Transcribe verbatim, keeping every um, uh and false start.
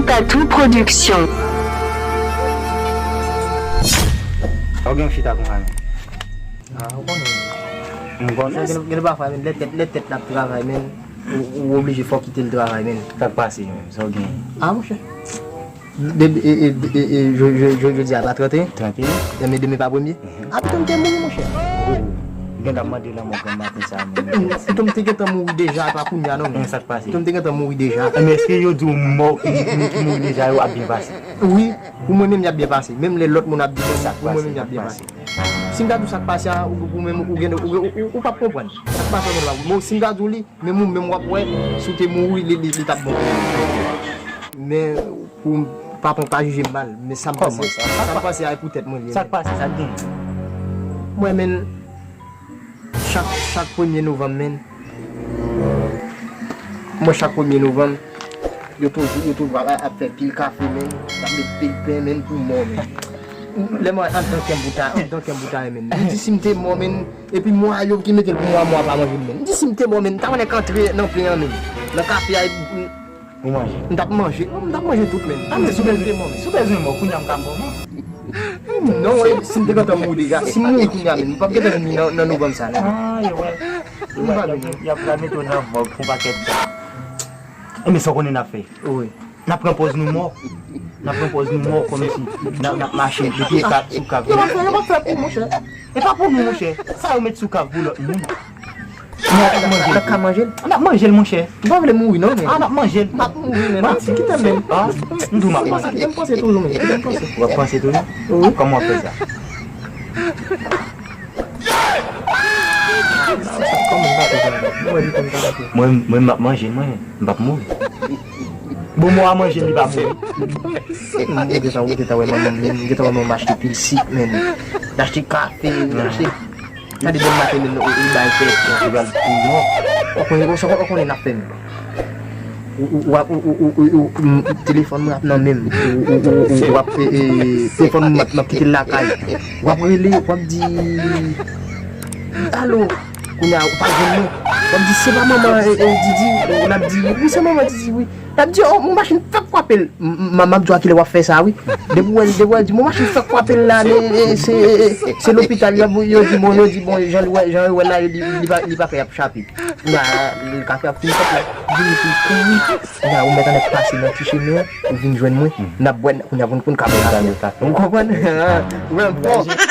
Tatou Production. Ou gen chita konsa menm? Ah, ou konnen. M konnen. Gen, gen pafwa menm, lè tèt, lè tèt la ap travay menm, ou, ou oblije fò kite l travay menm. Sa k pase menm? Sa w gen? Ah, monchè. Depi, e, e, e, e, je, je, je, jodi a pa trant et un? Trant et un? Demen, demen pa premye? Ap tann ke mouri, monchè. Gen ta mande lanmò granm maten sa menm. Pito m te gentan mouri deja, e pa kounye a non. Men sa k pase? Pito m te gentan mouri deja. Men èske yo di w mò ki, ki, ki mouri deja yo ap byen pase? Wi, pou mwen menm y ap byen pase. Menm lè lòt moun ap di menm, Sa k pou mwen pase? menm y Sa ap k byen pase? Pase. Si m ta di w sa k pase a, ou, ou menm ou gen, ou, ou, ou, ou p ap konprann. Sa k pase a menm la. Bon, si m ta di w li, menm ou menm w ap wè, si w te mouri, li, li, li t ap bon. Men pou m pa pran, pa jije m mal, men sa m pase, Kòman sa? Sa m pase a e pou tèt mwen li ye. Sa k pase? Sa k gen? Mwen menm, chak, chak premye novanm menm, mwen chak premye novanm, yo toujou, yo toujou ap, ap fè pil kafe menm, y ap met pil pen menm pou mò menm. Lè mwen anndan kè m pou ta, anndan kè m pou ta menm. M di si m te mò menm, epi mò a yo ki mete l pou mwa, mwa pa manje m menm. M di si m te mò menm, m ta wè nèg antre nan plen an menm. Nan kafe a, epi Ou manje? M t ap manje. M t ap manje tout menm. Ah, men si w bezwen, si w bezwen mò, kounye a m ka ba w mò. Non, e, si m te gentan mouri deja, si m mouri kounye a menm, m p ap gentan vin nan, nan novanm sa non. Ah, yo wè. Yo wè, y ap, y ap pral mete w nan mòg pou pakèt tan. E men sa w konnen n ap fè? Wi. N ap pran pòz nou mò. N ap pran pòz nou mò kòmsi n ap, n ap mache depi e ka sou kav. Yo p ap fè, yo p ap fè pou monchè. E pa pou nou, monchè. Sa yo met sou kav pou lòt moun. N ap manje l. N ap ka manje l. N ap manje l, monchè. M pa vle mouri non, men. Ah, n ap manje l. M ap mouri, men. Manti, kite m, men. Ah, m di w m ap manje. Kite m panse toujou, men. Kite m panse. W ap panse toujou? Wi. Kòman w fè sa? Kòman m pa fè sa? Mwen, li konn pa fè. Mwen, mwen, m ap manje l, mwen. M p ap mouri. Bon, mò a manje l, li pa mouri. Ou gentan, ou gentan wè manman m, ou gentan wè manman m achte pil sik, men. L achte kafe, l achte. Gade demen maten, men, ou, ou bay tèt. Ou pral pou mò. Ou konnen, ou konnen, ou konnen n ap fè, men. Ou, ou, ou ap, ou, ou, ou, ou, ou, m, telefòn mwen ap nan men m. Ou, ou, ou, ou, ou ap, e, e, telefòn mwen ap, m ap kite l lakay. W ap rele, w ap di, alo. Kounye a, ou pa jwenn mwen. W ap di, se pa manman, e, e, Didi. Ou l ap di, wi, se manman Didi, wi. L ap di, oh, yon machin fèk frape l. M, m, m ap di w a kilè w ap fè sa, wi. Depi w wè l, depi w wè l di, yon machin fèk frape l la, e, e, se, e, e, se lopital, yo, yo di, bon, yo di, bon, jan l wè, jan yo wè l la, yo di, li pa, li pa fè y ap chape. Kounye a, kafe ap fin fèt la. Vini pou l kouri. Kounye a, ou mèt annik pase nan ti chemen an, ou vin jwenn mwen. N ap bwè, kounye a, pou n, pou n ka bwè kafe. Ou konprann? Ou konprann? Fò.